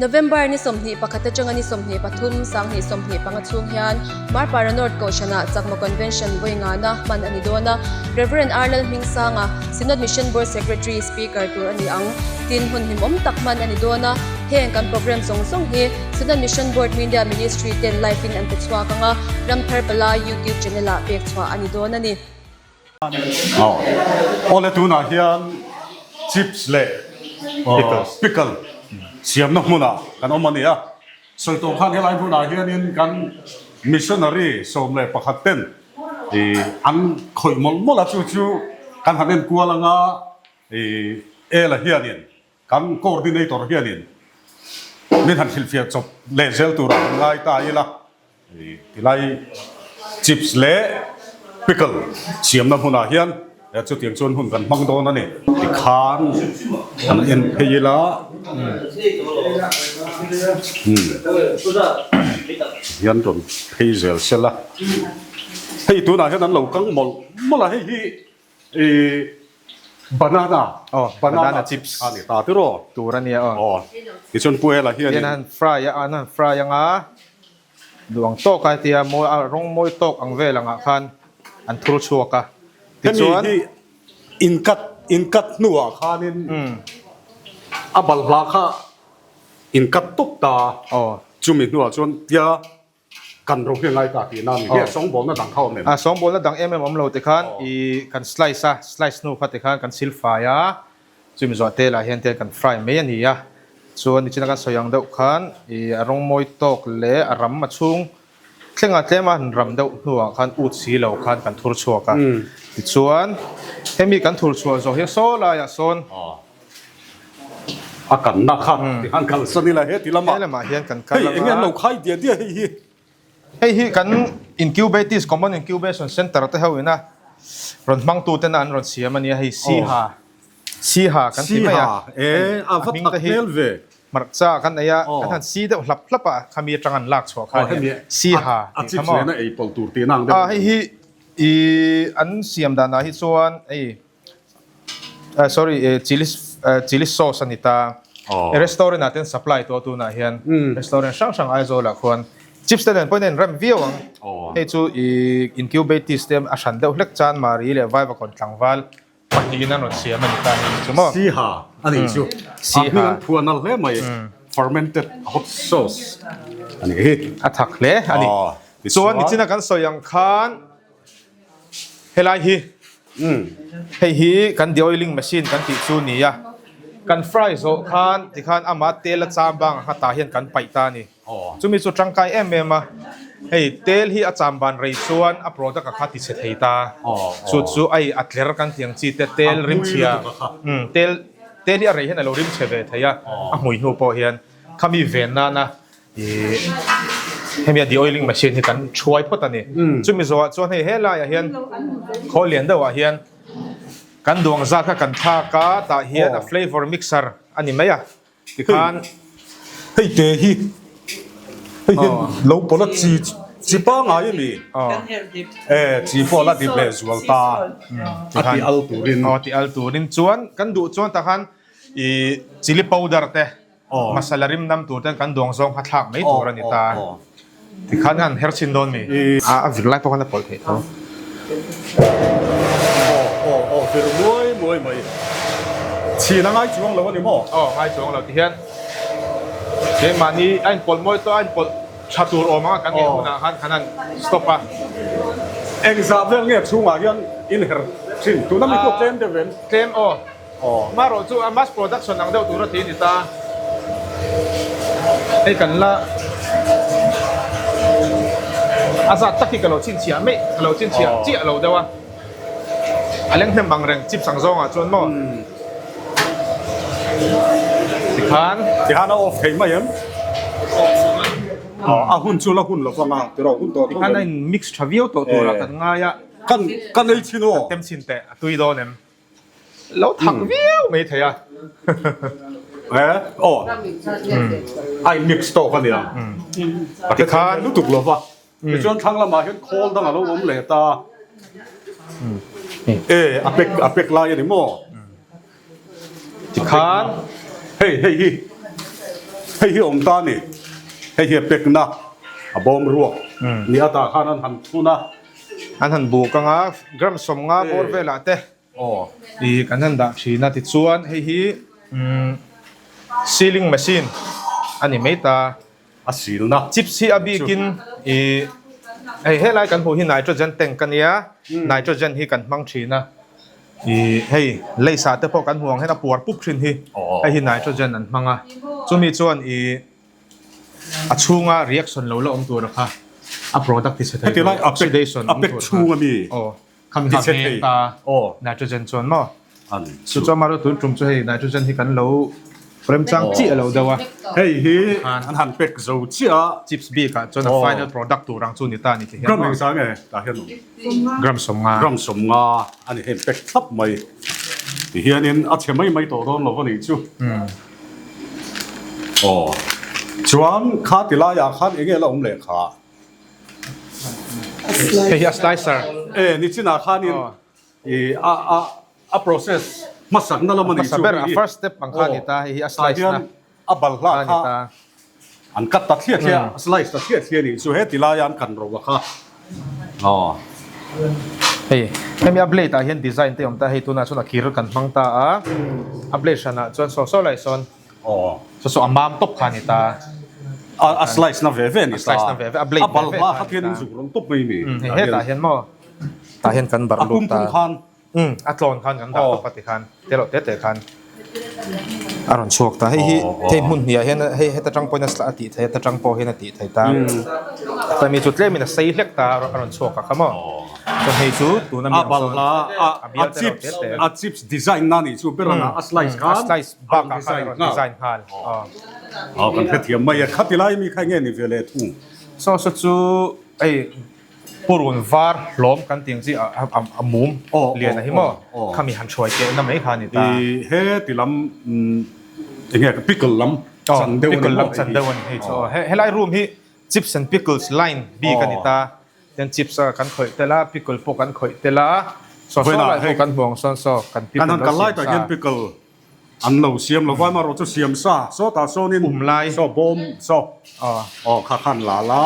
November ni 21 atanga ni 23 2025 chhung hian Marpara North Kohhranah Chakma Convention vawi ngana hman a ni dawn a, Rev. R. Lalhmingsanga, Synod Mission Board Secretary, Speaker tur a ni ang. Tin, hun hlimawm tak hman a ni dawn a, heng kan program zawng zawng hi Synod Mission Board Media Ministry ten live in an pe chhuak ang a, Ramthar Palai YouTube channel ah pek chhuah a ni dawn a ni. Awle tunah hian chips leh pickle siamna hmunah kan awm a ni a. Sawi tawh khan helai hmunah hianin kan missionary 11 ten an khawih mawlh mawlh a, chu chu kan han enkual anga Ela hianin kan coordinator hianin min han hrilhfiah chawp leh zel turah han ngai ta ila. Tilai chips leh pickle siamna hmunah hian chutiang chuan hun kan hmang dawn a ni. Tikhan kan en phei ila hian rawn phei zel sel a. Hei tunah hian an lo kang mawlh mawlh a, hei hi Ih banana aw banana chips a ni ta tiraw tur a nia aw aw tichuan pu Ela hianin hian an fry a an han fry anga duh ang tawk a tia mawi a rawng mawi tawk ang vel angah khan an thur chhuak a tichuan hemi hi in cut in cut hnuah khanin a balhla kha in cut tawp ta aw chumi hnuah chuan tia Kan ro hi a ngai ta tih na a ni. Hei a sawngbawlna dang kha awm em? A sawngbawlna dang em em awm lo tikhan i kan slice a, slice hnu kha tikhan kan sil fai a, chumi zawh tel ah hian te kan fry mai a ni a. Chuan nichina kan sawi ang deuh khan i a rawng mawi tawk leh a ram a chhung thlenga tlem a han ram deuh hnuah khan ut si lo khan kan thur chhuak a. Tichuan hemi kan thur chhuah zawh hi saw laiah sawn A kanna kha tikhan kalsan ila he ti lamah. He lamah hian kan kal anga. Hei enge an lo khai diah diah hei hi. Hei hi kan incubatees common incubation center te ho ina rawn hmang tu tena an rawn siam a nia hei siha siha kan ti mai a. Siha e a va thak hmel ve. Hmarcha kan nei a kan han si deuh hlap hlap a khami atang an lak chhuah kha nia siha tih kha maw. A chips lena ei pawlh tur tihna ang deuh. A hei hi i an siam danah hi chuan hei Sorry chilli chilli sauce a ni ta restaurant ah ten supply tawh tunah hian restaurant hrang hrang Aizawl ah khuan chips te nen pawhin a inrem viau ang hei chu ih incubatees te a hran deuh hlek chuan Mari leh Vaivakawn tlangval pahnihin an rawn siam a ni ta hei chu maw Siha a nih chu a hming an phuah nalh hle mai fermented hot sauce a nih hi a thak hle a ni chuan nichina kan sawi ang khan Helai hi hei hi kan deoiling machine kan tih chu ni a, kan fry zawh khan tikhan ama tel a cham bang ang kha tah hian kan paih ta a ni. Chumi chu tangkai em em a, hei tel hi a cham ban rei chuan a product a kha ti chhe thei ta, chu chu a a tler kan tih ang chi te tel rimchhia tel tel hi a rei hian a lo rimchhe ve thei a, a hmui hnu pawh hian khami ven nana Ih hemi a deoiling machine hi kan thuai phawt a ni. Chumi zawhah chuan hei helaiah hian khawl lian deuhah hian kan duang zat kha kan thlak a, tah hian a flavour mixer a ni mai a. Tikhan hei te hi hei hi lo pawlh a chi chi pangngai a ni. E chi pawh la dip leh zual ta a ti al turin. Aw ti al turin chuan kan duh chuan takhan ih chilli powder te Masala rim nam tur ten kan duang zawng kha thlak mai tur a ni ta. Tikhan an her chhin dawn mi. A vir lai pawh khan a pawlh theih tho. Aw aw aw vir muai muai mai. Chhin a ngai chuang lo a ni maw? Aw ngai chuang lo tihian keimahni a inpawlh mawi tawh a inpawlh tha tur awm anga kan ngaih hunah khan kan han stop a. Engzah vel nge chhungah hian inher thin? Tuna mi pawh tlem deuh em? Tlem aw. Marawh chu a mass production ang deuh tur a ti a ni ta. Hei kan la a zat tak hi ka lo chhinchhiah mai, ka lo chhinchhiah chiah lo deuh a. A leng hnem ang reng chips ang zawngah chuan maw. Tikhan. Tikhan a off thei mai em? A hun chu la hun lo vang a, tiraw hun tawh Tikhan a in mix tha viau tawh turah kan ngai a. Kan kan ei chhin aw. Kan tem chhin teh, a tui dawn em? Lo thak viau mai thei a. E aw a in mix tawk a nia. A tikhan lutuk lo va. Tichuan thlang lamah hian khawl dang a lo awm leh ta. E a pack a pack lai a ni maw? Tikhan hei hei hi. Hei hi awm ta a ni. Hei hi a pekna a bawm ruak ni a tah khan an han thun a. An han buk ang a, gram 50 bawr velah te ih kan han dah thin a. Tichuan hei hi sealing machine a ni mai ta. A silna. Chips hi a bikin ih hei helai kan hmuh hi nitrogen tank a nia, nitrogen hi kan hmang thin a. Ih hei leisa te pawh kan hmuh ang hian a puar pup thin hi, hei hi nitrogen an hmang a, chumi chuan ih a chhunga reaction lo la awm tur a kha a product ti chhe thei tur oxidation awm tur kha aw khami kha ngheng ta nitrogen chuan maw chu chuan amaherawhchu tun tum chu hei nitrogen hi kan lo remchang chiah lo deuh a hei hi an han pack zo chiah a chips bik ah chuan a final product tur ang chu ni ta a ni ti hian gram engzah nge tah hian awm gram 50 gram 50 a ni hei pack thlap mai ti hianin a chhe mai mai tawh dawn lo a nih chu. Aw chuan kha ti laiah khan eng nge la awm leh kha? Hei hi a slicer. E nichinah khanin i a a a process hmasakna lam a nih chu. Hmasa ber a first step ang kha a ni ta hei hi a slice na. A balhla kha an cut ta thliah thliah a slice ta thliah thliah a nih chu he ti laia an kan ro a kha. Aw. Hei hemi a blade ah hian design te awm ta hei tunah chuan a kir kan hmang ta a a blade hranah chuan saw saw lai sawn aw saw saw a mam tawp kha a ni ta a a slice na ve ve a ni ta a slice na ve ve a blade ve ve a balhla kha khian in zuk rawn tawp mai ni hei hetah hian maw tah hian kan barh lut ta a pum pum khan Umm a tlawn khan kan dah tawp a ti khan te loh te te khan a rawn chhuak ta hei hi hei hmun hniah hian hei heta tang pawhin a tih theih a heta tang pawh hian a tih theih ta chuan mi chu tlemin a sei hlek ta a rawn chhuak a kha maw chuan hei chu tuna mi ang sawn a bial te loh te te a chips design na nih chu ber a slice khan a slice bakah khan a rawn design nghal aw kan hrethiam mai a khati lai mi kha nge ni ve leh thung saw saw chu hei Purun var hlawm kan tih ang chi a mum lian a hi maw? Khami han hruai keh na mai kha a ni ta. I he ti lam eng nge pickle lam chan deuh a ni maw? Pickle lam chan deuh a ni hei chu aw. Helai room hi chips and pickles line bik a ni ta. Tian chips a kan khawih tel a, pickle pawh kan khawih tel a, saw saw lai pawh kan hmu ang sawn saw kan pickle lo siam sa. An lo siam lo va, amaherawh chu siam sa sawtah sawnin Um lai. Saw bawm saw aw kha khan la la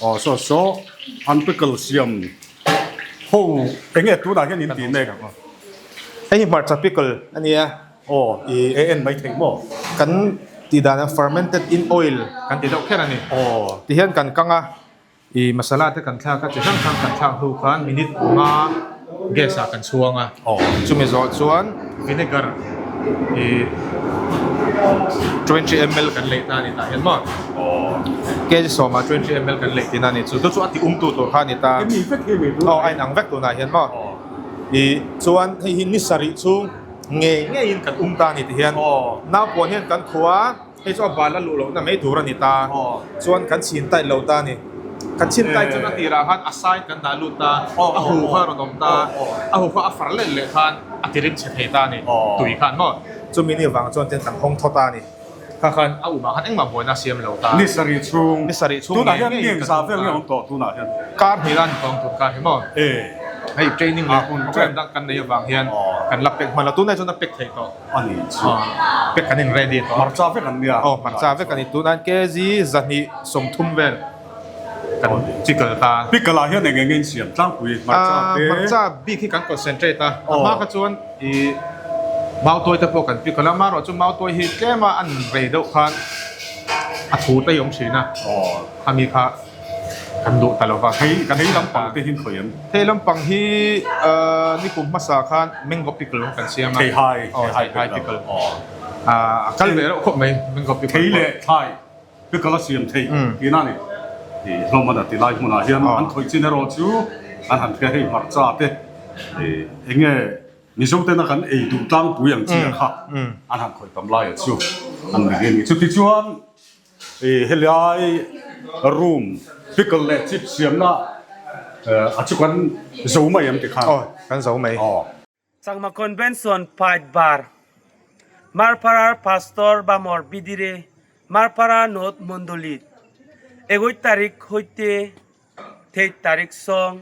aw saw saw an pickle siam ho eng nge tunah hian in tih mek? Hei hi hmarcha pickle a nia. Aw i e en mai thei maw? Kan tih dan a fermented in oil kan ti deuh kher a ni. Aw. Tihian kan kang a. I masala te kan thlak a, chi hrang hrang kan thlak hnu khan minute panga gas ah kan chhuang a, chumi zawh chuan vinegar i 20 ml kan leih ta a ni tah hian maw kg sawmah 20 ml kan leih tihna a ni chu chu chu a ti um tu tur kha a ni ta aw a inang vek tunah hian maw i chuan hei hi ni sarih chhung ngei ngeiin kan um ta a ni tihian naupuan hian kan khuh a. Hei chu a bal a luh lohna mai tur a ni ta. Chuan kan chhin tight lo ta a ni. Kan chhin tight chuan a tirah khan a side kan dah lut ta, a hu kha a rawn awm ta, a hu kha a far let leh khan a ti rim chhe thei ta a ni. Tui khan maw? Chumi ni vang chuan tian kan hawng thaw ta a ni. Kha khan a umah khan engmah buaina a siam lo ta. Ni sarih chhung. Ni sarih chhung Tunah hian mi engzah vel nge awm tawh tunah hian? Kar hnih la a ni tawng tun kar hi maw? Hei training leh program dang kan nei avang hian kan la pek hman lo. Tunah chuan a pek theih tawh. A ni chu. Pek kan in ready tawh. Hmarcha vek an nia. Aw hmarcha vek a ni. Tunah hian kg 230 vel kan pickle ta. Pickle ah hian eng eng nge in siam tlangpui hmarcha te. Hmarcha bik hi kan concentrate a. A hma kha chuan i mautuai te pawh kan pickle a. Amaherawh chu mautuai hi tlema an rei deuh khan a thu te hi a awm thin a. Khami kha. Kan duh ta lo va. Thei kan thei lampang te hi khawi em? Thei lampang hi nikum hmasa khan mango pickle kan siam a. Thei hai. Aw thei hai pickle. A kal ve reuh khawp mai mango pickle. Thei leh thlai pickle a siam theih tihna a ni. Hlawm a ti lai hmunah hian an khawih chin erawh chu an han hria hei hmarcha te eng nge Mizo tena kan ei duh tlangpui ang chi a kha an han khawih tam lai a chu an ni a ni. Chutichuan Helai room pickle leh chip siamna a chu kan zo mai em tikhan? Aw, kan zo mai. Aw. Chakma Convention Fight Bar Marparar Pastor Bamor Bidire Marpara North Mondolit এগৈ তাৰিখ সৈতে তেইছ তাৰিখ song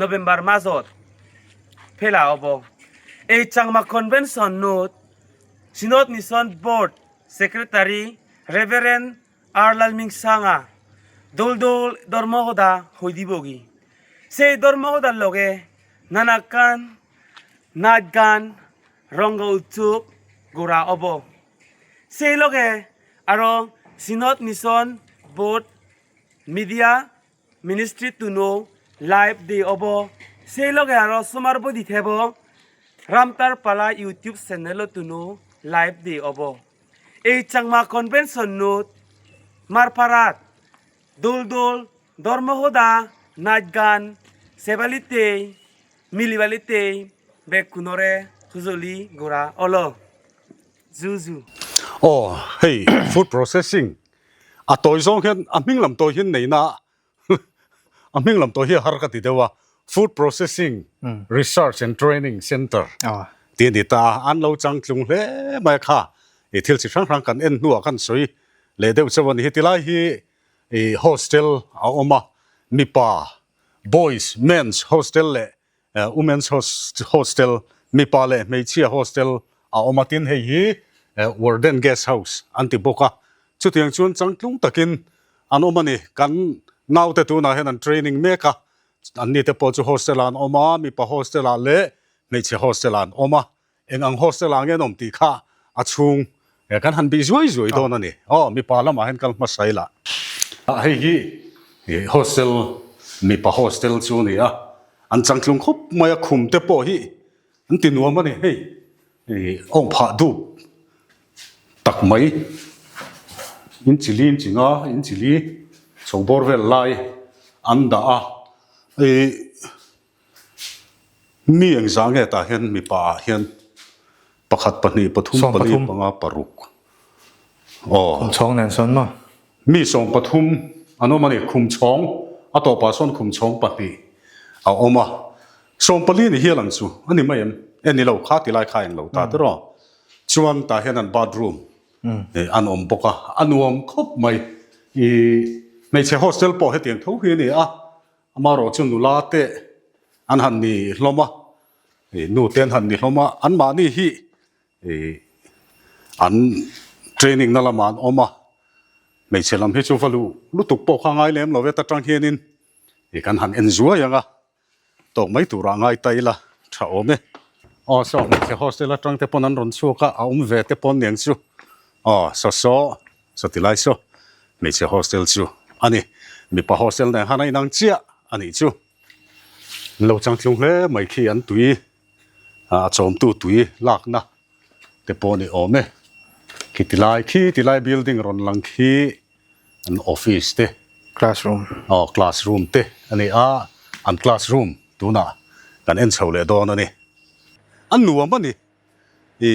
November মাজত ফেলা হ'ব এই Chakma Convention note Synod Mission Board Secretary Reverend R Lalhmingsanga দোল দোল ধর্মহদা হই দিবগি। সেই ধর্মহদার লগে নানাকান নাচ গান রঙ্গ উৎসব গোড়া হব। সেই লগে আৰু synod mission board media ministry তুনো live দি হব। সেই লগে আৰু সোমাৰবদি থেব ৰামতাৰ পালা ইউটিউব চেনেলত তুনো লাইভ দি হব। এই চাংমা কনভেনশ্যন নুত মারপারাত দোল দোল ধর্মহদা নাচ গান সেবালিতে মিলিবালিতে বেকুনরে হুজলি গোড়া অল জু জু। Aw, hei food processing a tawi zawng hian a hming lam tawi hian neihna a hming lam tawi hi a har ka ti deuh a, food processing research and training centre tih a ni ta a, an lo changtlung hle mai a kha i thil chi hrang hrang kan en hnuah khan sawi leh deuh chauh a ni hi tilai hi i hostel a awm a, mipa boys men's hostel leh Women's Hostel, mipa leh hmeichhia hostel a awm a, tin hei hi Warden Guest House an ti bawk a, chutiang chuan changtlung takin an awm a ni. Kan naute tunah hian an training mek a, anni te pawh chu hostel ah an awm a, mipa hostel ah leh hmeichhe hostel ah an awm a, eng ang hostel ah nge an awm tih kha a chhung kan han bih zuai zuai dawn a ni. Aw, mipa lamah hian kal hmasa ila. Hei hi hostel, mipa hostel chu a ni a, an changtlung khawp mai a, khum te pawh hi an ti nuam a ni. Hei awng phah dup tak mai, inchi li inchi nga, inchi li chho bawr vel lai an dah a, ih. Mi engzah nge tah hian mipa ah hian pakhat pahnih pathum pali panga paruk aw. Khum chhawng nen sawn maw? Mi 13 an awm a ni, khum chhawng a tawpah sawn khum chhawng pahnih a awm a, 14 ni hial ang chu a ni mai em? E ni lo kha ti lai kha englo ta te rawh. Chuan tah hian an bathroom an awm bawk a, a nuam khawp mai. I hmeichhe hostel pawh hetiang tho hi a ni a. Amaherawh chu nula te an han ni hlawm a, nu te an han ni hlawm a, anmahni hi an training na lamah an awm a, hmeichhe lam hi chu va luh lutuk pawh kha ngai lem lo ve ta tang hianin kan han en zuai ang a, tawk mai turah ngai ta ila tha awm e. Aw saw hmeichhe hostel atang te pawn an rawn chhuak a, a awm ve te pawn niang chu aw saw saw. Sawti lai saw hmeichhe hostel chu a ni. Mipa hostel nen khan a inang chiah a nih chu. An lo changtlung hle mai khi an tui a chawmtu tui lakna te pawh ni awm e. Khi ti lai khi ti lai building rawn lang khi an office te. Classroom. Aw classroom te a ni a, an classroom tunah kan en chho leh dawn a ni. A nuam a ni. I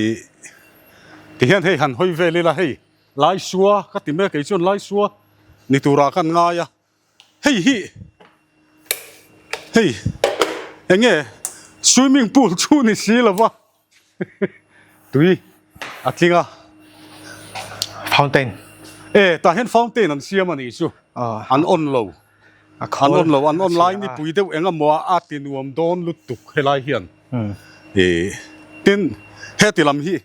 ti hian hei han hawi vel ila hei Laisua ka ti mek kei chuan Laisua ni turah kan ngai a, hei hi hei eng nge swimming pool chu ni si lo va tui a tling a. Fountain. E tah hian fountain an siam a nih chu an on lo an on lo an on lai nipui deuh eng emaw a ti nuam dawn lutuk helai hian. Ih tin heti lam hi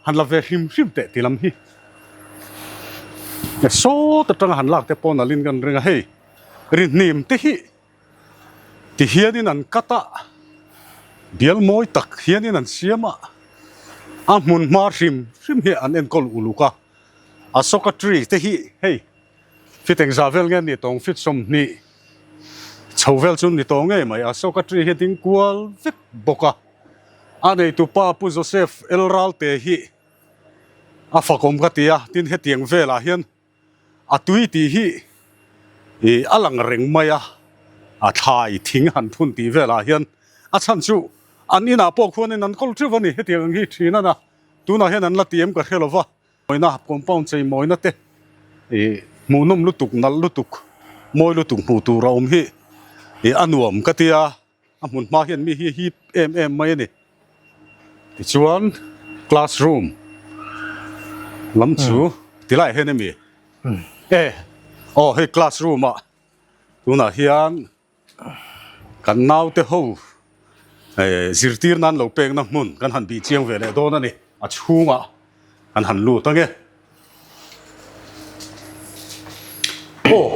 han la ve hrim hrim teh ti lam hi sawt atanga han lak te pawh nalhin kan ring a hei rinhnim te hi ti hianin an cut a bial mawi tak hianin an siam a a hmun hma hrim hrim hi an enkawl uluk a Ashoka tree te hi hei Fit engzah vel nge ni tawng fit 20 chho vel chu ni tawh ngei mai. Ashoka tree hi a ding kual vek bawk a, a neitu pa Pu Joseph El Ralte hi a fakawm ka ti a, tin hetiang velah hian a tui tih hi ih a lang reng mai a, a thlai thing han phun tih velah hian a chhan chu an inah pawh khuanin an kawl teuh a ni hetiang ang hi thin a na, tunah hian an la ti em ka hre lo va. Mawina, compound chei mawina te ih hmuhnawm lutuk, nalh lutuk, mawi lutuk hmuh tur a awm hi ih a nuam ka ti a, a hmun hma hian mi hi hip em em mai a ni. Tichuan classroom lam chu tilaiah hian emi? E aw hei classroom ah tunah hian Kan naute ho zirtir nan lo pekna hmun kan han bih chiang ve leh dawn a ni. A chhungah kan han lut ange. Aw,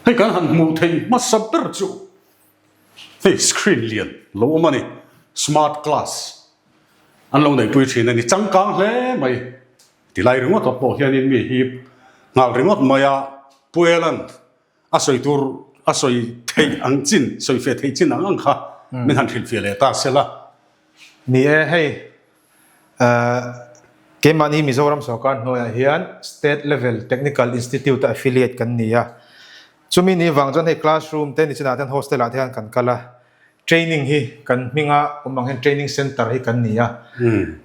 hei kan han hmuh theih hmasa ber chu hei screen lian lo awm a ni, smart class an lo neihpui thin a ni, changkang hle mai. Tilai ringawt ah pawh hianin mi hip nghal ringawt mai a, Pu Elan a sawi tur a sawi theih ang chin, sawi feh theih chin ang ang kha min han hrilhfiah leh ta se la. Ni e, hei keimahni Mizoram sorkar hnuaiah hian State Level Technical Institute a affiliate kan ni a, chumi ni vang chuan hei classroom te nichinah te hian hostel ah te hian kan kal a, Training hi kan hminga awm ang hian training centre hi kan ni a,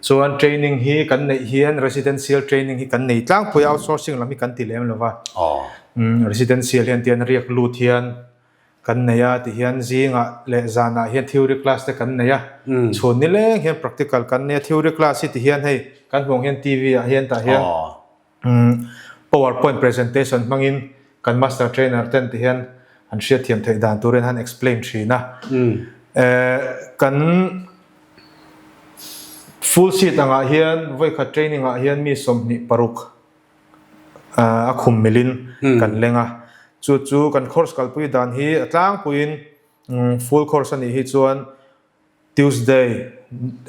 chuan training hi kan neih hian residential training hi kan nei tlangpui a, outsourcing lam hi kan ti lem lo va, residential hian tian riak lut hian kan nei a, tihian zingah leh zanah hian theory class te kan nei a, chhun nileng hian practical kan nei a, theory class hi tihian hei kan hmuh ang hian TV ah hian tah hian. Power point presentation hmangin kan master trainer ten ti hian an hriatthiam theih dan turin han explain thin a. Kan full seat angah hian vawikhat training ah hian mi 26 a khum milin kan leng a. Chu chu kan course kalpui dan hi a tlangpuiin full course a nih hi chuan Tuesday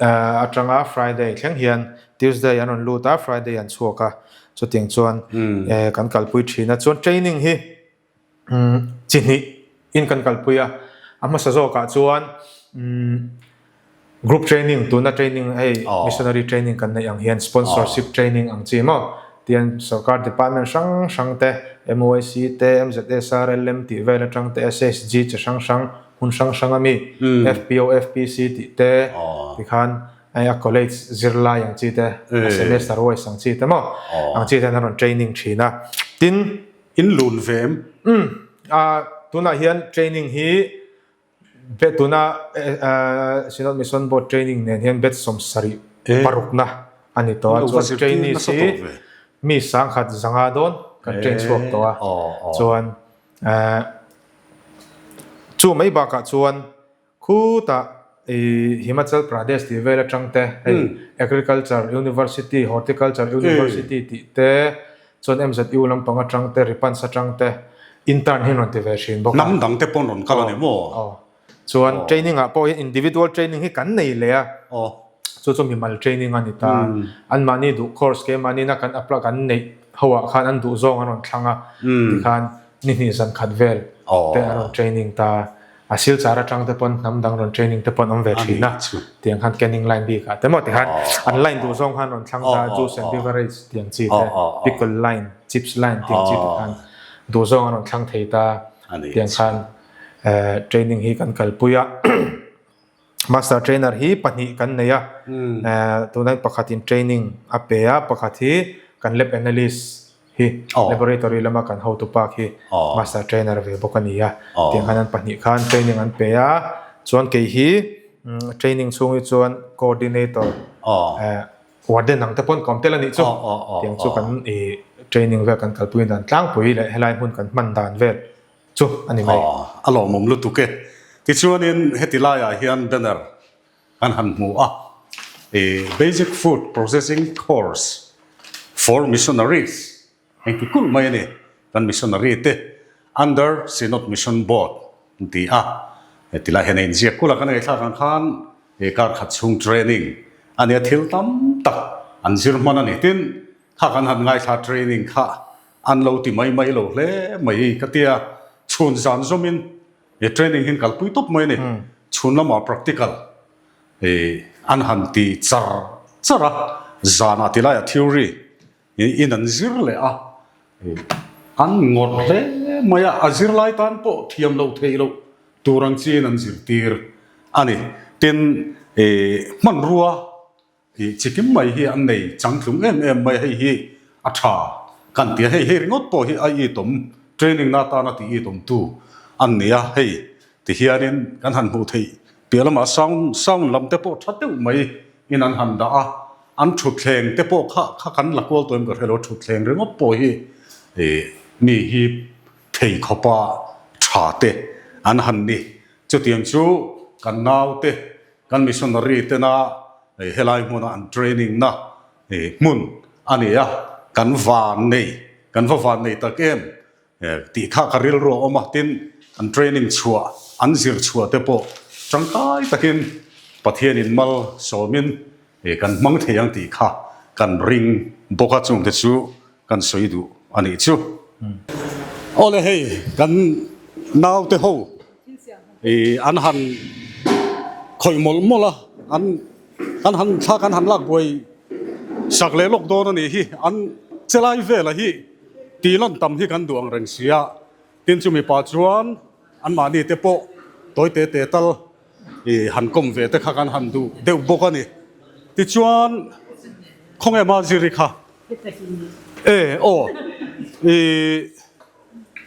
atanga Friday thleng hian Tuesday an rawn lut a, Friday an chhuak a, chutiang chuan kan kalpui thin a. Chuan training hi chi hnih in kan kalpui a, a hmasa zawkah chuan group training tuna training hei missionary training kan neih ang hian sponsorship training ang chi maw tian sorkar department hrang hrang te MOIC te MZSR LM tih vel atang te SSG chi hrang hrang Hmun hrang hrang ami FPO, FPC tih te tikhan hei a college zirlai ang chi te, a semester wise ang chi te maw ang chi ten an rawn training thin a. Tin. In lun ve em? Umm a tunah hian training hi be tuna Synod Mission Board training nen hian batch 76 parukna a ni tawh a, chuan trainees hi mi 1100 dawn kan train chhuak tawh a, chuan Chu mai bakah chuan khutah i Himachal Pradesh tih vel atang te hei Agriculture University, Horticulture University tih te chuan MZU lampang atang te Ripans atang te intern hi an rawn ti ve thin bawk a. Hnam dang te pawh an rawn kal a ni maw? Aw. Chuan training ah pawh hian individual training hi kan nei leh a. Aw. Chu chu mimal training a ni ta. Anmahni duh course keimahni na kan apply kan neih ho ah khan an duh zawng an rawn thlang a. Tikhan ni hnih zan khat vel te an rawn training ta. A silchar atang te pawn hnam dang rawn training te pawn awm ve thin a. Tiang khan canning line bik ah te maw tikhan an line duh zawng khan rawn thlang ta juice and beverage tiang chi te pickle line chips line tiang chi te khan duh zawng an rawn thlang thei ta. Tiang khan Training hi kan kalpui a, Master Trainer hi pahnih kan nei a, tunah hian pakhatin training a pe a, pakhat hi kan lab analyst hi laboratory lama kan hotupa khi Master Trainer ve bawk a ni a, tiang khan an pahnih khan training an pe a, chuan kei hi training chhung hi chuan coordinator warden ang te pawn ka awm tel a nih chu, tiang chu kan training vel kan kalpui dan tlangpui leh helai hmun kan hman dan vel Chu a ni mai. Aw, a lawmawm lutuk e. Tichuanin heti laiah hian banner kan han hmu a, i Basic Food Processing Course for Missionaries engti kulh mai a ni, kan missionary te under Synod Mission Board an ti a. Heti lai hian a inziak kulh a, kan ngaihthlak ang khan he kar khat chhung training a nia, thil tam tak an zir hman a ni. Tin, kha kan han ngaithla training kha An lo ti mai mai lo hle mai ka tia, chhun zan zawmin he training hi an kalpui tawp mai a ni. Chhun lamah practical an han ti char char a, zanah ti laiah theory in an zir leh a, an ngawrh hle mai a, a zirlai tan pawh thiam loh theih loh tur ang chiin an zirtir a ni. Tin, hmanrua Ih chikim mai hi an nei changtlung em em mai hei hi a tha kan ti a, hei hei ringawt pawh hi a itawm training na atana tih itawm tu an ni a, hei ti hianin kan han hmuh theih piah lamah sound sound lam te pawh tha deuh mai in an han dah a, an thutthleng te pawh kha kha kan la kual tawh em ka hre lo, thutthleng ringawt pawh hi ih mi hi thei khawpa tha te an han ni, chutiang chu kan naute Kan missionary tena helai hmuna an training na hmun a ni a, kan van nei, kan va van nei tak em? Tih kha ka rilru a awm a, tin an training chhuah, an zir chhuah te pawh tangkai takin Pathianin mal sawmin kan hmang thei ang tih kha kan ring bawk a, chungte chu kan sawi duh a nih chu. Awle hei kan naute ho an han khawih mawlh mawlh a, an kan han thla kan han lak buai sak leh lawk dawn a nih hi, an che lai vela hi tih lan tam hi kan duh ang reng si a, tin chu mipa chuan anmahni te pawh tawi te te tal han kawm ve te kha kan han duh deuh bawk a ni. Tichuan khawnge Maziri kha? E aw i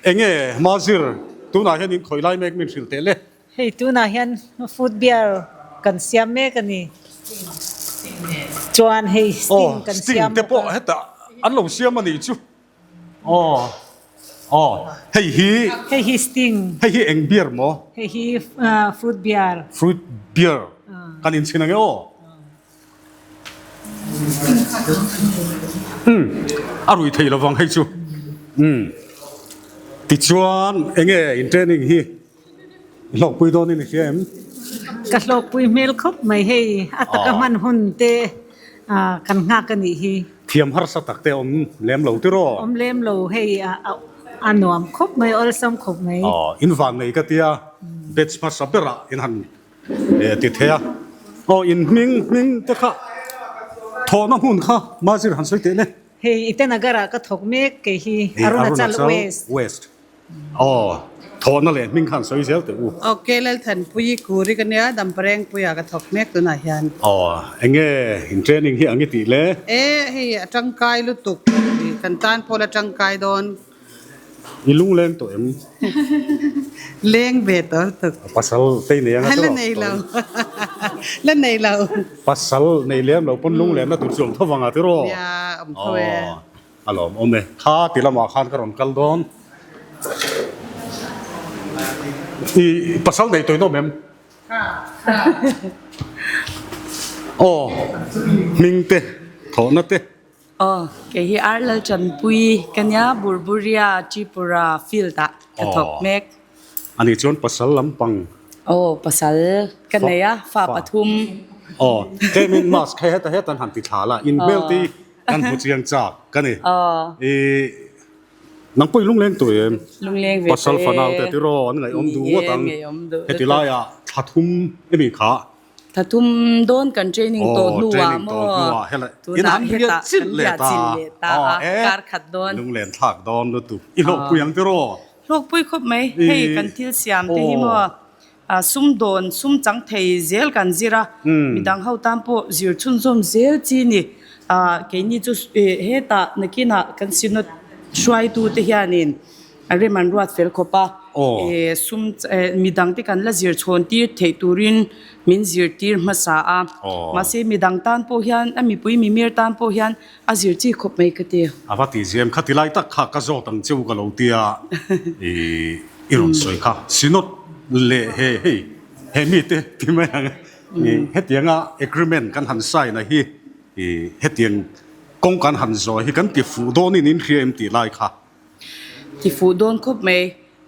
enge Mazir tunah hian in khawih lai mek min hrilh teh le? Hei tunah hian food beer kan siam mek a ni. Chuan hei sting kan siam bawk a. Sting te pawh hetah an lo siam a nih chu. Aw aw hei hi. Hei hi sting. Hei hi eng beer maw? Hei hi fruit beer. Fruit beer kan inchhin ang e aw. Umm a rui thei lovang hei chu. Umm tichuan enge in training hi i hlawkpui dawn in i hria em? Ka hlawkpui hmel khawp mai hei a taka hman hun te kan nghak a nih hi. Thiam harsa tak te awm lem lo tiraw? Awm lem lo hei a nuam khawp mai awlsam khawp mai. Aw in van nei ka tia batch hmasa berah in han ti thei a. Aw in hming hming te kha thawhna hmun kha Mazir han sawi teh le. Hei Itanagar ah ka thawk mek kei hi Arunachal West. West. Aw thawhna leh hming khan sawi zel teh u. Ok Lalthanpuii Kuri ka nia Damparengpuia ka thawk mek tunah hian. Aw enge in training hi ang i tih le? E hei a tangkai lutuk kan tan pawh la tangkai dawn. I lungleng tawh em? Leng ve tawh lutuk. Pasal tei nei anga La nei lo. La nei lo. Pasal nei lem lo pawn lunglenna tur chu awm tho vang a tiraw? Nia awm tho e. A lawm awm e. Kha ti lamah khan ka rawn kal dawn. I pasal nei tawh in awm em? Aw hming te thawhna te. Aw kei hi Ar Lalchanpui ka nia Burburia Tripura field ah ka thawk mek. Ani chuan pasal lampang. Aw pasal ka nei a fa pathum. Aw tlemin mask hei heta hetan han ti thla la in hmel te hi kan hmu chiang chak ka ni. I nang pawh i lungleng tawh em? Lungleng ve tawh e. Pasal fanau te tiraw an ngaihawm duh ngawt ang. Heti laiah thla thum emi kha Thathum dawn kan training tawh hnuah maw tunah hetah kan riah chilh leh ta a, kar khat dawn. Lunglen thlak dawn lutuk. I hlawkpui ang tiraw? Hlawkpui khawp mai. Hei kan thil siam te hi maw sum dawn sum chang thei zel kan zir a, midang ho tan pawh zir chhunzawm zel chi ni. Keini chu hetah nakinah kan synod hruaitu te hianin A rem an ruat fel khawp a, sum midang te kan la zir chhawn tir theih turin min zirtir hmasa a, mahse midang tan pawh hian a mipui mimir tan pawh hian a zir chi khawp mai ka ti. A va tih ziam kha ti lai tak kha ka zawt ang cheu ka lo tia i rawn sawi kha Synod leh he hei he mite ti mai ang hetianga agreement kan han sign a hi hetiang kawng kan han zawh hi kan ti fuh dawnin in hria em tih lai kha. Ti fuh dawn khawp mai.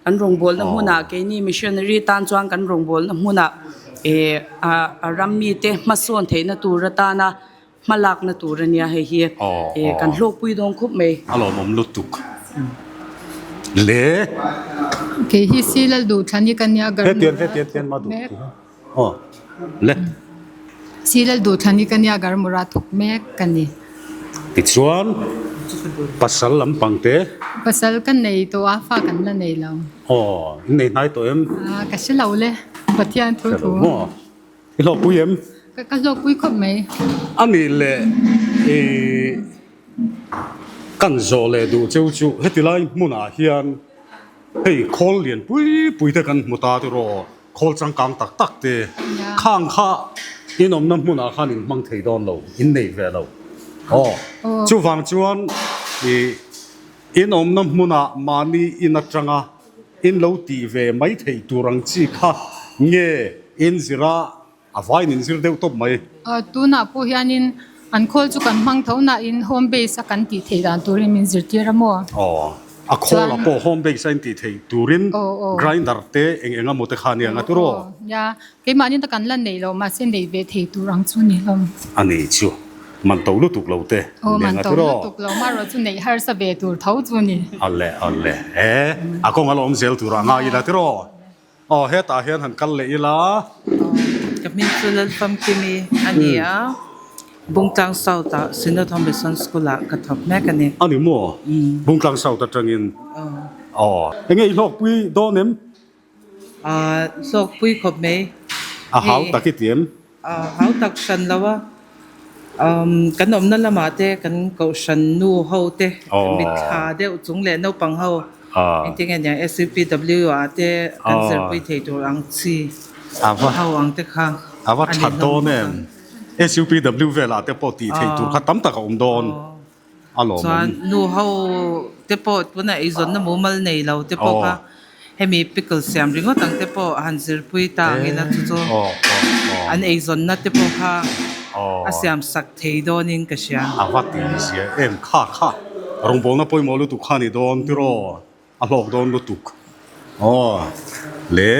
Kan rawngbawlna hmunah keini missionary tan chuan kan rawngbawlna hmunah eh a ram mite hmasawn theihna tur atana hmalakna tur a nia hei hi eh kan hlawkpui dawn khawp mai. A lawmawm lutuk le. Kei hi Silal Duhthlan hi ka nia Garmura thawk mek. Aw le. Silal Duhthlan hi ka nia Garmura thawk mek ka ni. Tichuan pasal lampang te. Pasal ka nei tawh a, fa kan la nei lo. Aw, in nei hnai tawh em? Ah, ka hre lo le, Pathian thu thu. Hre lo maw? I hlawkpui em? Ka hlawkpui khawp mai. A nih leh i kan zawh leh duh cheu chu heti lai hmunah hian hei khawl lian pui pui te kan hmu ta tiraw? Khawl changkang tak tak te khang kha in awmna hmunah khan in hmang thei dawn lo, in nei ve lo. Aw, chuvang chuan i in awmna hmunah mahni in atanga in lo tih ve mai theih tur ang chi kha nge in zir a, a vaiin in zir deuh tawp mai. Tunah pawh hianin an khawl chu kan hmang tho nain home base a kan tih theih dan turin min zirtir a maw? Aw. A khawl ah pawh home base a in tih theih turin grinder te eng eng emaw te kha a nia tiraw? Nia, keimahni ta kan la neih loh mahse neih ve thei tur ang chu ni hlawm. A nei chu man to lutuk lo te nia nga tiraw? Man to lutuk lo marawh chu neih harsa ve tur tho chu ni. Awle awle e a kawng a la awm zel tur ah ngai ila tiraw? Aw hetah hian han kal leh ila. Ka hming chu Lalfamkimi a ni a, Bungtlang South ah Synod Home Mission School ah ka thawk mek a ni. A ni maw? Bungtlang South atangin. Aw. Enge i hlawkpui dawn em? Hlawkpui khawp mai. A hau tak i ti em? Hau tak hran lo a, kan awmna lamah te kan kohhran nu ho te mitthla deuh chung leh naupang ho engtin nge nia SUPW ah te kan zirpui thei tur ang chi ho ang te kha a va tha dawn em? SUPW velah te pawh tih theih tur kha tam tak a awm dawn. A lawmawm. Chuan nu ho te pawh tunah eizawnna mumal nei lo te pawh kha hemi pickle siam ringawt ang te pawh han zirpui ta ang ila chu chu an eizawnna te pawh kha a siam sak thei dawnin ka hria. A va ti zia em kha kha rawngbawlna pawimawh lutuk kha a ni dawn tiraw? A hlawk dawn lutuk aw le.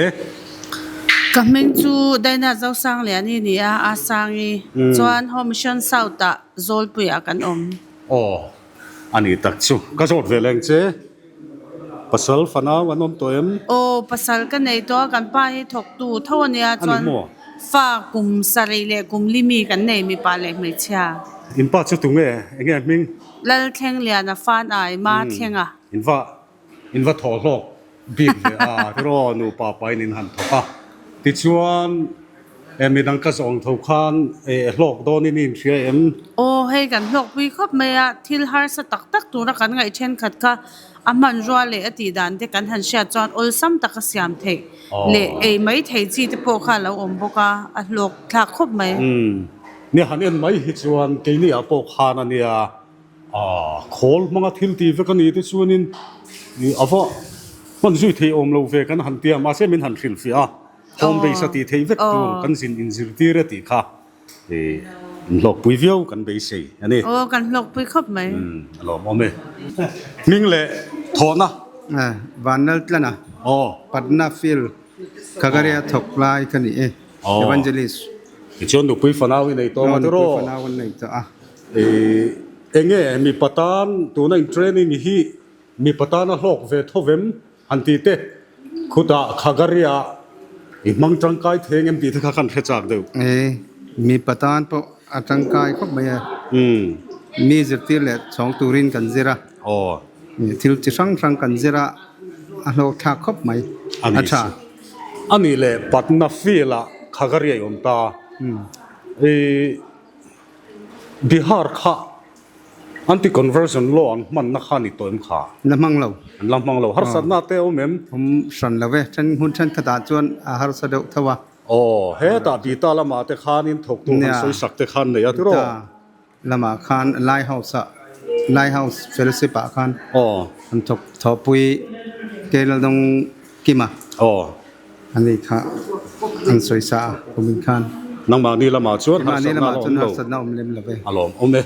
Ka hming chu Daina Zosangliani ni a, a Sangi chuan Home Mission South ah Zawlpui ah kan awm. Aw a ni tak chu ka zawt ve leng che pasal fanau an awm tawh em? Aw pasal ka nei tawh a kan pa hi thawktu tho a nia chuan fa kum sarih leh kum li mi kan nei mipa leh hmeichhia. In pa chu tunge enge a hming? Lalthlengliana fan ai ma thlenga. In va in va thawh hlawk bik ve a tiraw nupa pain in han thawk a tichuan e midang ka zawng tho khan e hlawk dawn in i inhria em? Aw hei kan hlawkpui khawp mai a, thil harsa tak tak tura kan ngaih thenkhat kha a hmanrua leh a tih dan te kan han hriat chuan awlsam taka siam theih leh ei mai thei chi te pawh kha a lo awm bawk a, a hlawk thlak khawp mai. Umm nia han en mai hi chuan keini ah pawh khan a nia. A khawl hmanga thil tih vek a ni te chuanin a va hman zui thei awm lo ve kan han tia mahse min han hrilhfiah a, home base a tih theih vek tur kan zin inzirtir e tih kha in hlawkpui viau kan beisei a ni. Aw kan hlawkpui khawp mai. A lawmawm e. Hming leh thawhna. Vanlaltlana Patna Field Khagaria thawk lai ka ni e. Evangelist. Tichuan nupui fanau i nei tawh a tiraw? Nupui fanau an nei tawh a. Enge mipa tan tuna in training hi mipa tana hlawk ve tho vem han tih te khutah Khagaria i hmang tangkai thei engem tih te kha kan hre chak deuh. Mipa tan pawh a tangkai khawp mai a. Mi zirtir leh chhawng turin kan zir a. Thil chi hrang hrang kan zir a, a hlawk thlak khawp mai. A tha. A nih leh Patna field ah Khagaria i awm ta. Bihar kha anti conversion law an hmanna kha ni tawh em kha? La hmang lo. An la hmang lo. Harsatna te awm em? Awm hran lo e. Then hmun thenkhatah chuan a harsa deuh tho a. Aw, hetah Bita lamah te khanin thawktu han sawisak te khan nei a tiraw? Bita lamah khan Lighthouse ah, Lighthouse Fellowship ah khan an thawk thawhpui Keilaldawng Kima. Aw. Ani kha an sawi sa a kumin khan. Nangmahni lamah chuan harsatna a awm lo. Harsatna awm lem lo ve. A lawm awm e.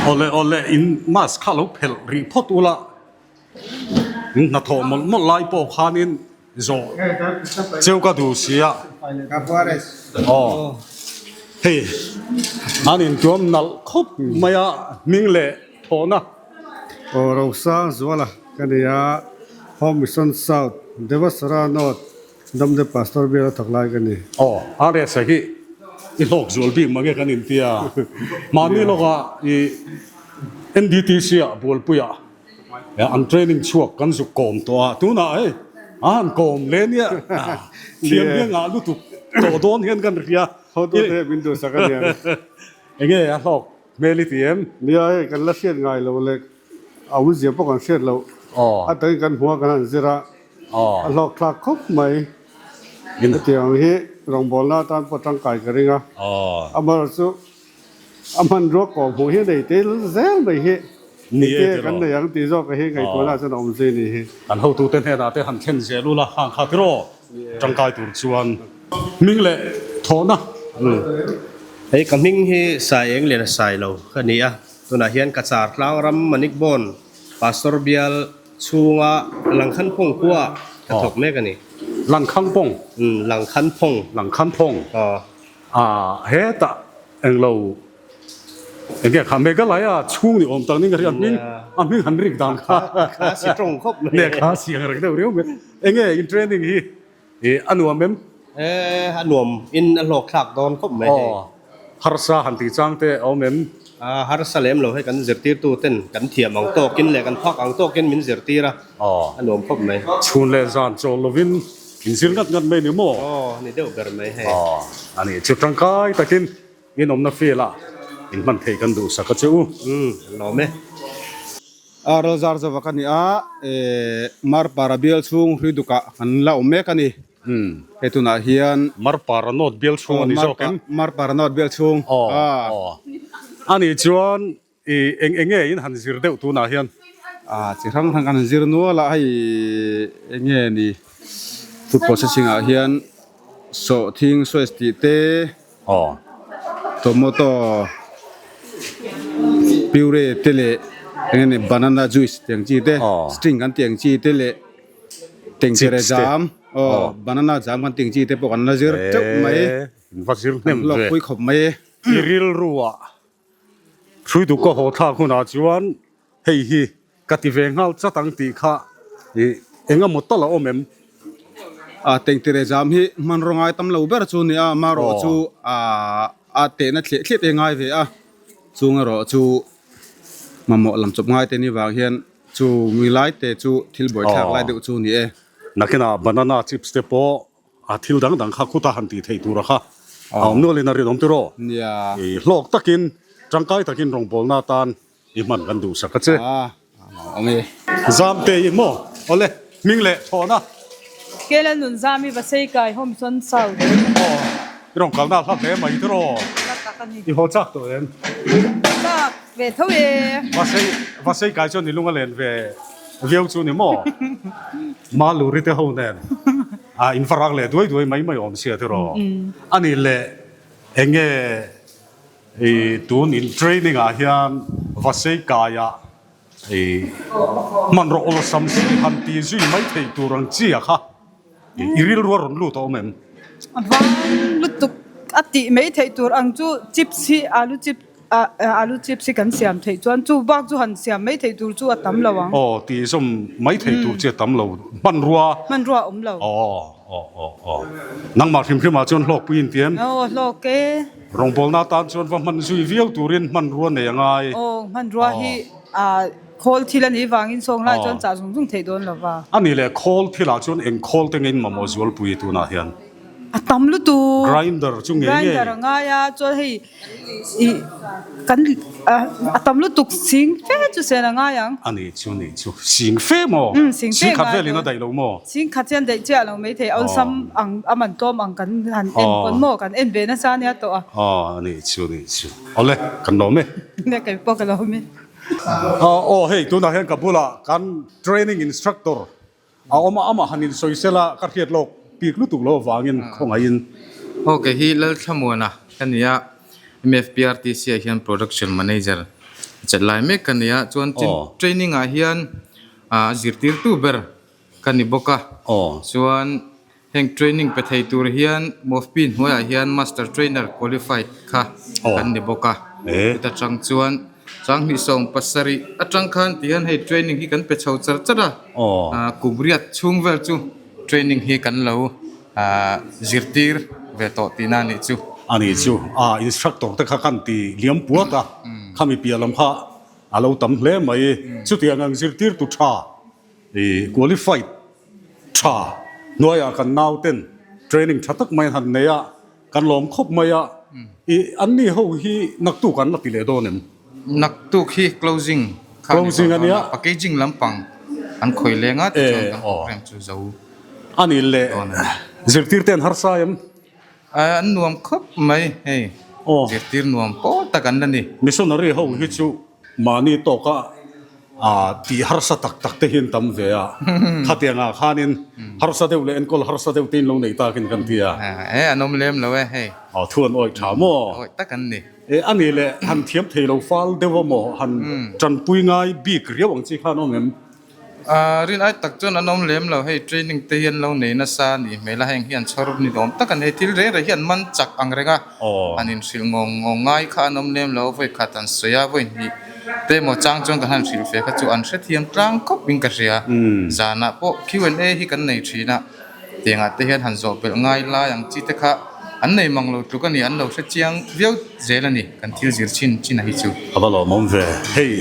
Awle awle in mask kha lo phelh rih phawt ula in hnathawh mawlh mawlh lai pawh khanin zawh cheu ka duh si a. Aw hei an intuam nalh khawp mai a hming leh thawhna. Aw Rosang Zuala ka ni a, Home Mission South, Devasara North, Damte Pastor bial a thawk lai ka ni. Aw, RS a hi i hlawk zual bik mange kan inti a, mahni lawkah i NDTC ah Bualpuiah an training chhuak kan zuk kawm tawh a, tunah hei a han kawm leh nia, thiam hi a ngah lutuk tawh dawn hian kan hria. Hotute min duhsak a nia. Enge a hlawk Hmel i ti em? Nia hei kan la hriat ngai lo leh a awmzia pawh kan hriat loh. A takin kan hmu a kan han zir a, a hlawk thlak khawp mai. Hetiang hi rawngbawlna atan pawh tangkai ka ring a, amaherawhchu a hmanrua kawh hmuh hi a nei tel zel mai hi nike kan nei ang tih zawk hi ngaihtuahna chuan a awm zui a nih hi. Kan hotute hnenah te han thlen zel ula hang kha tiraw tangkai tur chuan. Hming leh thawhna. Hei ka hming hi Sai eng lian a sai lo ka ni a, tunah hian ka char tlang ram Manikbawn Pastor bial Chhunga Langkhanphawng khua ka thawk mek a ni. Langkhanpawng? Umm, Langkhanphawng. Langkhanphawng? Aw. Ah, hetah englo enge kha Meghalaya chhung ni awm tak ning ka hria, a hming a hming han rik dan kha. Kha si tawng khawp mai. Ne kha si ang reng deuh riau mai. Enge in training hi I a nuam em? E, a nuam in a hlawk thlak dawn khawp mai hei. Aw, harsa han tih chang te a awm em? A, harsa lem lo hei kan zirtirtu ten kan thiam ang tawkin leh kan phak ang tawkin min zirtir a, a nuam khawp mai. Chhun leh zan chawl lovin in zir ngat ngat mai ni maw? Aw, ni deuh ber mai hei. Aw, a nih chu tangkai takin in awmna field ah in hman theih kan duhsak a che u. Umm, lawm e. Ral zar zova ka ni a, Marpara bial chhung hrui dukah kan la awm mek a ni. Hei tunah hian. Marpara North bial chhung a ni zawk em? Marpara North bial chhung. Aw, aw. A nih chuan i eng eng nge in han zir deuh tunah hian? A, chi hrang hrang kan han zir nual a, hei eng nge ni food processing ah hian sawhthing sawiz tih te, Aw. Tomato puree te leh eng nge ni banana juice tih ang chi te string kan tih ang chi te leh tengtere jam aw banana jam kan tih ang chi te pawh kan la zir teuh mai va zir hnem ve hlawk pui khawp mai e. I rilru ah hruitu ka haw thlak hunah chuan Hei hi ka ti ve nghal chat ang tih kha i eng emaw tal a awm em? A tengtire jam hi hmanraw ngai tam lo ber chu nia, amaherawh chu a tehna thliah thliah te ngai ve a, chung erawh chu mamawh lam chawp ngai te ni vang hian chu mi lai te chu thil buaithlak lai deuh chu ni e. Nakinah banana chips te pawh a thil dang dang kha khuta han tih theih tura kha a awm nualin a rinawm tiraw? I hlawk takin tangkai takin rawngbawlna atan I hman kan duhsak a che. Zam te i maw? Awle, hming leh thawhna. Kela nun zam i va sei kai Homson South. Aw, i rawn kalna a hla hle mai tiraw? Hla tak a ni. I haw chak tawh em? Chak ve tho e. Va sei, va sei kai chuan i lung a len ve viau chu ni maw? Maluri te ho nen a in va rak leh duai duai mai mai awm sia tiraw? A nih leh eng nge I tun in training ah hian Vasei kaiah i hmanraw awlsam si han ti zui mai theih tur ang chi a kha i rilru a rawn lut a awm em? A vang lutuk a tih mai theih tur ang chu chips hi alu chip alu chips hi kan siam theih chuan chu bak chu han siam mai theih tur chu a tam lo ang. Aw tih zawm mai theih tur chi a tam lo hmanrua. Hmanrua a awm lo. Aw aw aw aw nangmah hrim hrim ah chuan hlawkpui in ti em? Aw hlawk e. Rawngbawlna atan chuan va hman zui viau turin hmanrua nei a ngai. Aw, hmanrua hi khawl thil a nih vangin sawng lai chuan chah zung zung theih dawn lo va. A nih leh khawl thilah chuan eng khawl te ngei mamawh zualpui tunah hian? A tam lutuk. Grinder chu ngei ngei. Grinder a ngai a, chuan hei ih kan a tam lutuk sing fe chu sen a ngai ang. A nih chu nih chu. Sing fe maw? Umm sing fe Sing khat velin a daih lo maw? Sing khat hian daih chiah lo maithei awlsam ang a man tlawm ang kan han en pawn maw kan en ve nasa ania tawh a. Aw a nih chu nih chu. Awle kan lawm e. Nia kei pawh ka lawm e. Aw hei tunah hian ka bulah kan training instructor A awm a, amah han insawi sela ka hriat lawk bik lutuk lo avangin khawngaihin. Aw kei hi Lalthlamuana ka ni a, MFPRTC ah hian Production Manager chet lai mek ka ni a, chuan training ah hian a zirtirtu ber ka ni bawk a, chuan heng training pe thei tur hian MOFP hnuaiah hian Master Trainer qualified kha kan ni bawk a, chuta tang chuan Sanghnih 70 atang khan ti hian hei training hi kan pe chho char char a, kum riat chhung vel chu training hi kan lo zirtir ve tawh tihna a nih chu. A nih chu, a instructor te kha kan ti liam puat a, khami piah lam kha a lo tam hle mai. Chutiang ang zirtirtu tha i qualified tha hnuaiah kan nauten training tha tak mai an han nei a, Kan lawm khawp mai a, i an ni ho hi naktuk an la ti leh dawn em? Naktuk hi closing kha a ni Closing a dawn nia. a, packaging lampang an khawi leng a tichuan kan program chu zo A ni leh dawn a ni. Zirtirte an harsa em? An nuam khawp mai hei, zirtir nuam pawl tak an la ni. Missionary ho hi chu Mahni tawka tih harsa tak tak te hian tam ve a, khatiangah khanin harsa deuh leh enkawl harsa deuh te in lo nei takin kan ti a. E an awm lem lo e hei. Aw thu an awih tha maw? Awih tak an ni. E a nih leh han thiam thei lo fal deuh a maw han tanpui ngai bik riau ang chi khan awm em? Rin ai tak chuan an awm lem lo, hei training te hi an lo nei nasa a nih hmel a, heng hi an chhawr ni awm tak a ni. Hei thil reng reng hi an man chak ang reng a, an inhrilh ngawng ngawng ngai kha an awm lem lo, vawi khat an sawi a, vawi hnih te emaw chang chuan kan han hrilh ve kha chu an hrethiam tlang khawp in ka hria. Zanah pawh Q and A hi kan nei thin a. Tiangah te hian han zawh belh ngai lai ang chi te kha an nei mang lo tluk a ni, an lo hre chiang viau zel a ni, kan thil zir chin chin a hi chu. A va lawmawm ve. Hei,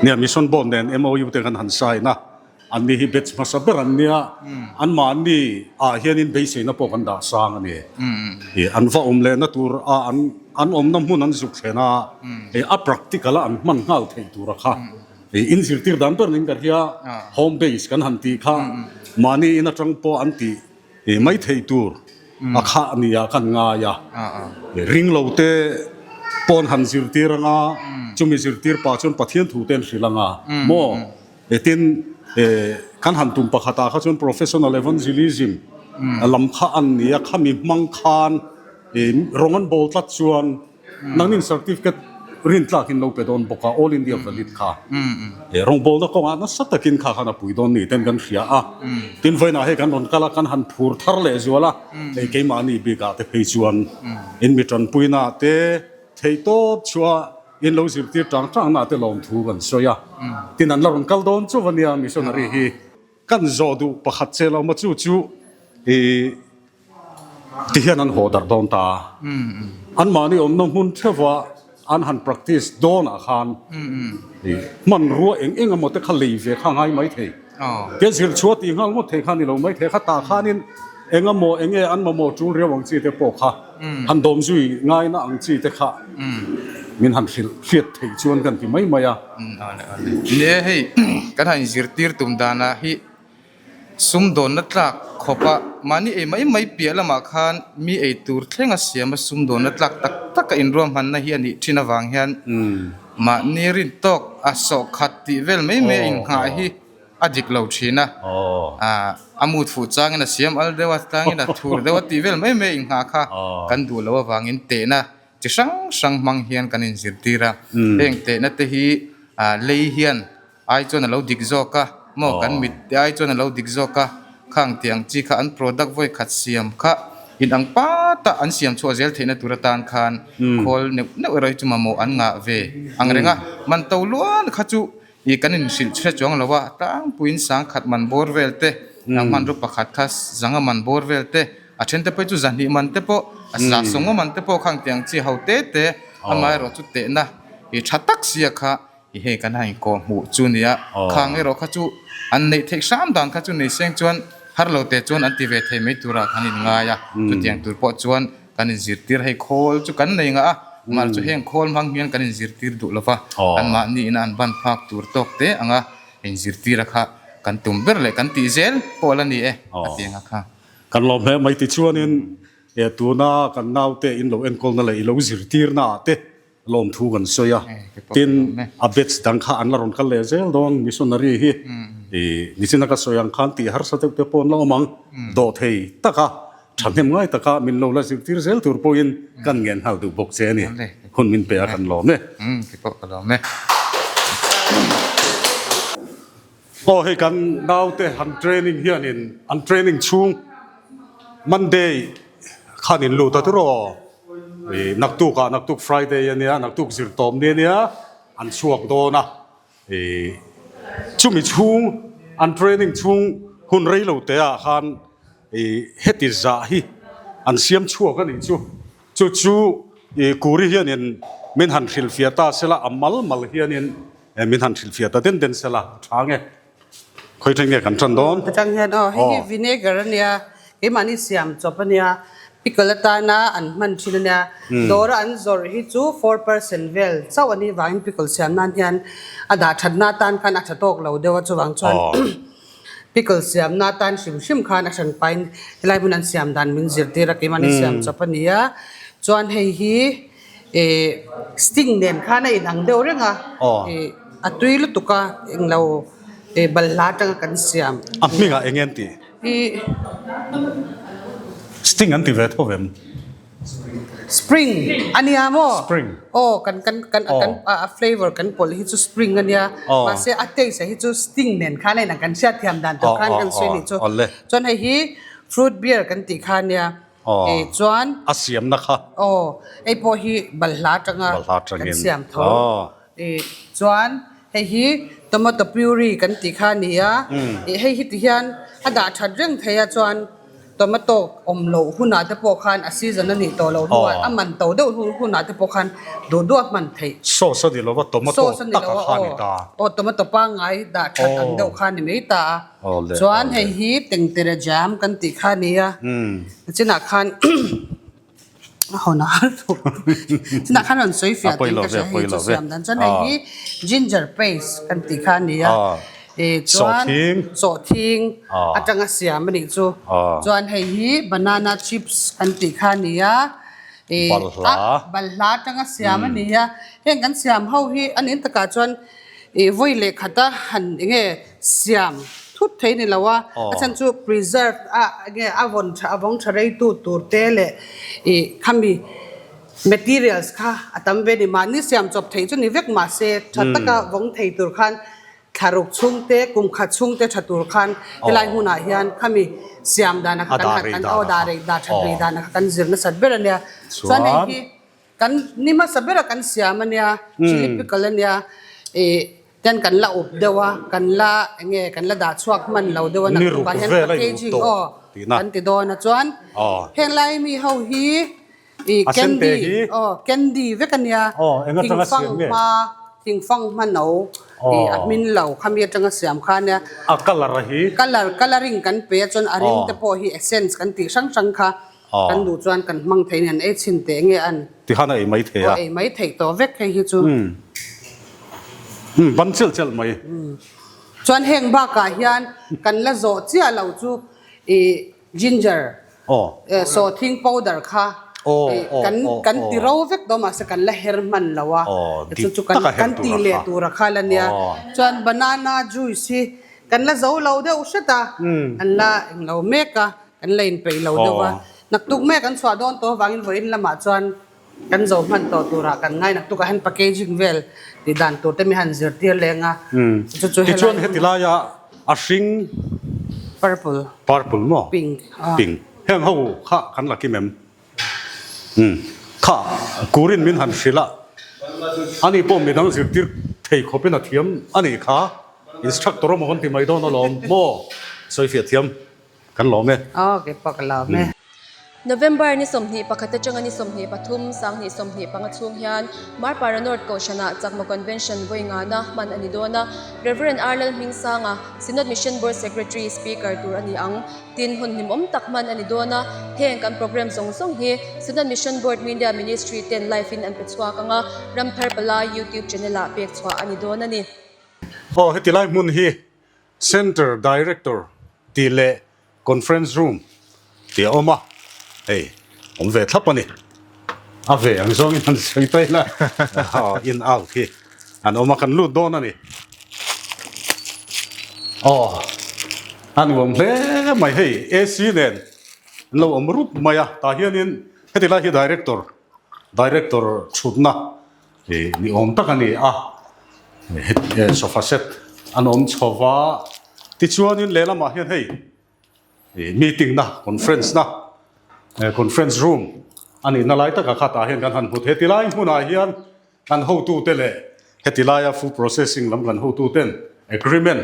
nia Mission Board nen MOU te kan han sign a, an ni hi batch hmasa ber an nia, anmahni ah hianin beiseina pawh kan dah sang a ni. Ih, an va awm lehna tur a an an awmna hmun an zuk thlen a, a practical a an hman nghal theih tur a kha. In zirtir dan ber ning ka hria, home base kan han tih kha mahni in atang pawh an tih mai theih tur a khah a nia kan ngai a. Ring lo te pawn han zirtir anga chumi zirtir pah chuan Pathian thu te an hrilh anga maw? Tin, kan han tum pakhatah kha chuan professional evangelism lam kha an nia, khami hmang khan rawng an bawl tlat chuan Nangnin certificate rin tlak in lo pe dawn bawk a, All India valid kha. He rawngbawlna kawngah nasa takin kha khan a pui dawn ni ten kan hria a. Tin vawiinah hei kan rawn kal a, kan han phur thar leh zual a, hei keimahni bikah te phei chuan in mi tanpuina te theihtawp chhuah in lo zirtir tang tangna te lawmthu kan sawi a. Tin an la rawn kal dawn chauh a nia missionary hi. Kan zawh duh pakhat che lo maw chu chu i Ti hian an haw darh dawn ta a. Anmahni awmna hmun theuha an han practice dawnah khan hmanrua eng eng emaw te kha lei ve kha ngai mai thei. Tia zirchhuah tih nghal ngawt thei kha ni lo mai thei. Khatah khanin eng emaw eng nge an mamawh tul riau ang chi te pawh kha han dawm zui ngaina ang chi te kha min han hrilh hriat theih chuan kan ti mai mai a. Ni e hei kan han inzirtir tum danah hi Sumdawnna tlak khawpa mahni ei mai mai piah lamah khan mi ei tur thlenga siama sumdawnna tlak tak taka inruahmanna hi a nih thin avang hian mahni rin tawk a sawhkhat tih vel mai mai a innghah hi a dik lo thin a. A mut fuh changin a siam al deuh a, tlangin a thur deuh a tih vel mai mai a innghah kha kan duh loh avangin tehna chi hrang hrang hmang hian kan inzirtir a. Heng tehna te hi lei hian ai chuan a lo dik zawk a maw kan mit te ai chuan a lo dik zawk a khang tih ang chi kha an product vawi khat siam kha in ang pat a an siam chhuah zel theihna tur atan khan khawl neuh neuh erawh hi chu mamawh an ngah ve ang reng a man to luan kha chu ih kan in hrilh hre chuang lo a tlangpuiin sangkhat man bawr vel te hmanraw pakhat kha zanga man bawr vel te a then te pawh hi chu zahnih man te pawh a za sawmnga man te pawh khang tih ang chi ho te te amaherawh chu tehna ih tha tak sia kha I hei kan han inkawh hmuh chu nia, khang erawh kha chu an neih theih hram dan kha chu nei seng chuan har lo te chuan an ti ve thei mai turah kan inngai a, chutiang tur pawh chuan kan inzirtir hei khawl chu kan nei ngah a, mahse chu heng khawl hmang hian kan inzirtir duh lova, anmahni ina an ban phak tur tawk te anga inzirtira kha kan tum ber leh kan tih zel pawh la ni e a ti anga kha. Kan lawm hle mai tichuanin tuna kan naute in lo enkawlna leh i lo zirtirna ah te Lawmthu kan sawi a, tin a batch dang kha an la rawn kal leh zel dawn missionary hi i nichina ka sawi ang khan tih harsa deuh te pawh an la awm ang, dawhthei taka thahnem ngai taka min lo la zirtir zel tur pawhin kan ngen nghal duh bawk che a ni, hun min pe a kan lawm e. Aw hei kan naute han training hianin an training chhung Monday khan in lut a tiraw. Ih naktuk ah naktuk Friday a nia naktuk zirtawm ni a nia an chhuak dawn a ih chumi chhung an training chhung hun rei lo te ah khan ih heti zah hi an siam chhuak a nih chu chu chu ih kuri hianin min han hrilhfiah ta sela a mal mal hianin min han hrilhfiah ta den den sela a tha nge. Khawi ṭhen nge kan ṭan dawn? Atang hian aw hei hi vinegar a nia, keimahni siam chawp a nia, pickle atana an hman ṭhin a nia, dawra an zawrh hi chu 4% vel chauh a nih vangin pickle siam nan hian a dah ṭhatna atan khan a ṭha tawk lo deuh a, chuvang chuan pickle siamna atan hrim hrim khan a hran pahin helai hmun an siam dan min zirtir a, keimahni siam chawp a nia, chuan hei hi. Ih sting nen khan a inang deuh reng a, ih a tui lutuk a englo ih balhla atanga kan siam. A hmingah eng nge an tih? Ih. Sting an ti ve tho vem? Spring a nia maw? Spring. Aw kan kan kan kan a flavor kan pawlh hi chu spring a nia. Mahse a taste ah hi chu sting nen khan a inang kan hriat thiam dan tur khan kan sawi nih chu. Chuan hei hi fruit beer kan tih kha a nia. Eh chuan. A siamna kha. Aw hei pawh hi balhla atanga kan siam tho. Eh chuan hei hi tomato puree kan tih kha a ni a. Eh hei hi ti hian a dah that reng thei a chuan. Tomato awm loh hunah te pawh khan a season a nih tawh loh hnuah a man to deuh hunah te pawh khan duh duh a hman theih. Sauce a ni lova tomato tak a kha a ni ta. Aw tomato pangngai dah that ang deuh kha a ni mai ta a. Chuan hei hi tengtere jam kan tih kha a ni a. Chinah khan. A hawn a har tawh. Chutah khan rawn sawi fiah tih ka hria hei chu siam dan chuan hei hi ginger paste kan tih kha a ni a. Eh chuan sawhthing atanga siam a nih chu. Chuan hei hi banana chips kan tih kha a ni a. Eh a balhla atanga siam a ni a. Heng kan siam ho hi a nin takah chuan ih vawi leh khata han eng nge siam thut thei ni lo a, a chhan chu preserve a enge a vawn tha a vawng tha rei tu tur te leh ih khami materials kha a tam ve ni mahni siam chawp theih chu ni vek mahse tha taka vawng thei tur khan thlaruk chhung te kum khat chhung te tha tur khan helai hmunah hian khami siam dan a kha kan han kan aw dah rei dah that rei dan a kha kan zir nasat ber a nia chuan hei hi Kan ni hmasa bera kan siam a nia, chilli pickle a nia, ih ten kan la up deuh a, kan la eng nge kan la dah chhuak hman lo deuh a naktuk ah hian packaging aw kan ti dawn a chuan heng lai mi ho hi ih candy aw candy vek a nia, thingfang hma thingfang hma no ih a hmin lo khami atanga siam kha a nia. A colour a hi. Colour colouring kan pe a chuan a ring te pawh hi essence kan tih hrang hrang kha. Kan duh chuan kan hmang thei nen ei chhin teh nge an. Ti khan a ei mai thei a. Aw ei mai theih tawh vek hei hi chu. Umm ban chelh chelh mai. Chuan heng bakah hian kan la zawh chiah lo chu ih ginger sawhthing powder kha kan kan ti ro vek dawn mahse kan la her hman lo a. Chu chu kan kan tih leh tur a kha la nia. Chuan banana juice hi kan la zo lo deuh hret a, an la englo mek a. Kan la inpeih lo deuh a, naktuk mai kan chhuah dawn tawh avangin vawiin lamah chuan kan zo hman tawh turah kan ngai naktukah hian packaging vel tih dan tur te mi han zirtir leng a, chu chu helai Tichuan heti laia a hring purple purple maw pink pink heng ho kha kan la kim em kha kurin min han hrilh a ani pawh midang zirtir thei khawpin a thiam a nih kha instructor emaw kan ti mai dawn alawm maw sawifiah thiam. Kan lawm e. Aw kei pawh ka lawm e. November ni 21 atanga ni 23, 2025 chhung hian Marpara North Kohhranah Chakma Convention vawi ngana hman a ni dawn a, Rev. R. Lalhmingsanga, Synod Mission Board Secretary, Speaker tur a ni ang. Tin, hun hlimawm tak hman a ni dawn a, heng kan program zawng zawng hi Synod Mission Board Media Ministry ten live in an pe chhuak ang a, Ramthar Palai YouTube channel ah pek chhuah a ni dawn a ni. Aw heti lai hmun hi Centre Director tih leh Conference Room tih a awm a, hei awm ve thlap a ni. A ve ang zawngin an sawi ta ila, in out hi an awm a, kan lut dawn a ni. Aw, a nuam hle mai hei AC nen an lo awm rup mai a, tah hianin heti lai hi Director, Director chhutna Ih ni awm tak a ni a, sofa set an awm chho va, tichuanin lehlamah hian hei ih meeting na conference na conference room a nihna lai takah kha tah hian kan han hmu thei a, tilai hmunah hian kan hotute leh heti laia food processing lam kan hotuten agreement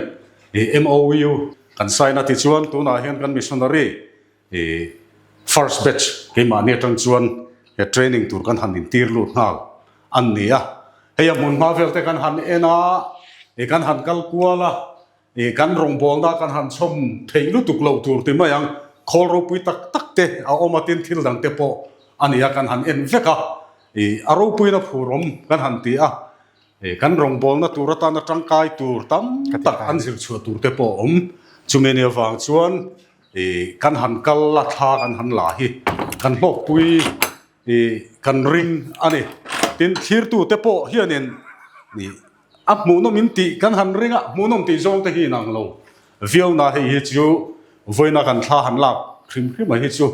ih MOU kan sign a, tichuan tunah hian kan missionary I first batch keimahni atang chuan he training tur kan han intir lut nghal an ni a, hei a hmun hma vel te kan han en a, i kan han kal kual a, i kan rawngbawlna kan han chhawm theih lutuk loh tur ti mai ang, khawl ropui tak tak te a awm a tin thil dang te pawh a ni a kan han en vek a, i a ropuina phurawm kan han ti a, i kan rawngbawlna tur atana tangkai tur tam tak an zir chhuah tur te pawh a awm, chumi ni avang chuan I kan han kal la thla kan han la hi kan hlawkpui i kan ring a ni. Tin, thlirtute pawh hianin i a hmuhnawm in tih kan han ring a, hmuhnawm tih zawng te hi inang lo viau na hei hi chu vawiina kan thla han lak hrim hrim a hi chu.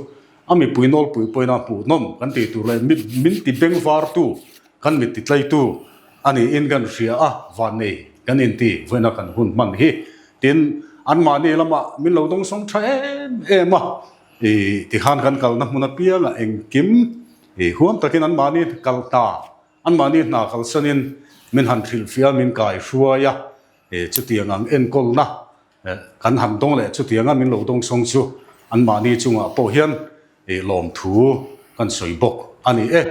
A mipui nawlpui pawhin a hmuhnawm kan tih tur leh min ti bengvartu, kan mit ti tlaitu a niin kan hria a, vannei kan inti vawiina kan hun hman hi. Tin, anmahni lamah min lo dawngsawng tha em em a, ih tikhan kan kalna hmun apiangah engkim ih huam takin anmahni kal hna, anmahni hna kalsanin min han hrilhfiah a, min kaihruai a, ih chutiang ang enkawlna Kan han dawng leh chutianga min lo dawng sawng chu anmahni chungah pawh hian lawmthu kan sawi bawk a ni e.